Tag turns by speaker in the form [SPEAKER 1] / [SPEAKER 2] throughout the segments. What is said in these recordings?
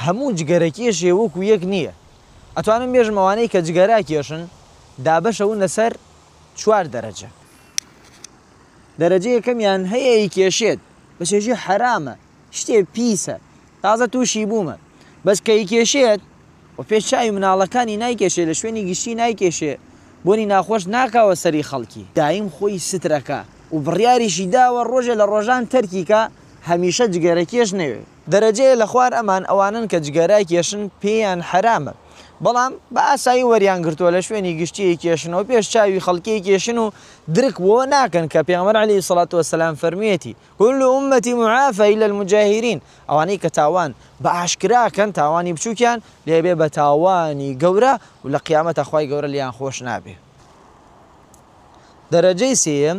[SPEAKER 1] هەموو جگەرەکێشێ وەکو یەک نییە. ئەتوانم بێژم ئەوانەی کە جگەرە ئەکێشن دابەشەون لەسەر چوار دەرەجە. دەرەجە یەکەمیان هەیە ئەیکێشێت بەس ئێژێ حەرامە شتێ پیسە تازە تووشی بوومە بەس کە ئەیکێشێت و پێش چاوی مناڵەکانی نایکێشێ لە شوێنی گشتی نایکێشێ بۆنی ناخۆش ناکاوە سەری خەڵکی دایم خۆی سترەکا و بڕیاریشی داوە ڕۆژێ لە ڕۆژان تەرکی کا هەمیشە جگەرەکێش نەوێ. دەرەجەیە لە خوار ئەمان ئەوانەن کە جگەرە کێشن پێیان حەرامە بەڵام بە ئاسایی وەریان گرتووە لە شوێنی گشتی ئەیکێشن و پێش چاوی خەڵکی ئەیکێشن و درک بەوە ناکەن کە پێغەمبەر علیە الصلوة والسلام فەرموویەتی کل امتی معافی الا المجاهرین ئەوانەی کە تاوان بە ئاشکرا کەن تاوانی بچووکیان لێ بێ بە تاوانی گەورە و لە قیامەتا خوای گەورە لێیان خۆش نابێ. دەرەجەی سێیەم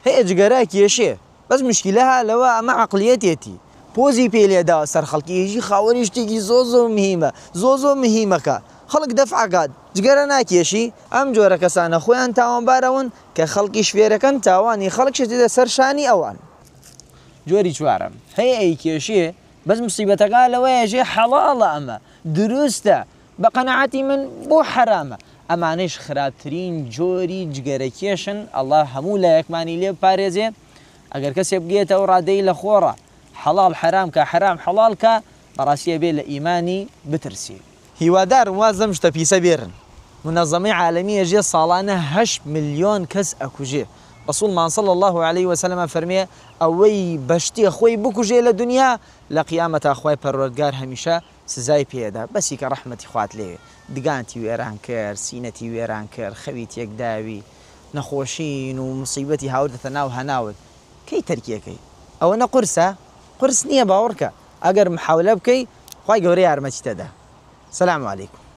[SPEAKER 1] هەیە جگەرە کێشێ بەس مشکیلە ها لەوە ئەمە عەقلیەتێتی پۆزی پێ لێداوە سەر خەڵکی هیچی خاوەنی شتێکی زۆر زۆر مهیمە زۆر زۆر مهیمەکە خەڵک دەفعەکات جگەرە ناکێشی ئەم جۆرە کەسانە خۆیان تاوانبارەون کە خەڵکیش فێرەکەن تاوانی خەڵکیش دێتە سەر شانی ئەوان. جۆری چوارەم هەیە ئەیکێشێ بەس مسیبەتەکە لەوەیە ژێ حەڵاڵە ئەمە دروستە بە قەناعەتی من بۆ حەرامە ئەمانەیش خراپترین جۆری جگەرە کێشن اللە هەموو لایەکمانی لێ بپارێزێ ئەگەر کەسێ بگەیەتە ئەو ڕادەی لە خۆڕا حەڵاڵ حەرام کا حەرام حەڵاڵ کا بەڕاستی ئەبێ لە ئیمانی بترسێ. هیوادارم واز لەم شتە پیسە بێرن. مونەزەمەی عالەمی ئەژێ ساڵانە هەشت ملیۆن کەس ئەکوژێ. ڕەسوڵمان صلی اللە علیە وسلم ئەفەرمێ ئەوەی بە شتێ خۆی بکوژێ لە دونیا لە قیامەتا خوای پەروەردگار هەمیشە سزای پێدا بەسی کە ڕەحمەتی خوات لێوێ دگانتی وێران کرد سینەتی وێران کرد خەوی تێک داوی نەخۆشین و موسیبەتی هاوردەتە ناو هەناوت کەی تەرکی ئەکەی ئەوەنە قورسە قورس نیە باوەڕکە ئەگەر محاولە بکەی خوای گەورە یارمەتیت ئەدا سلام علیکم.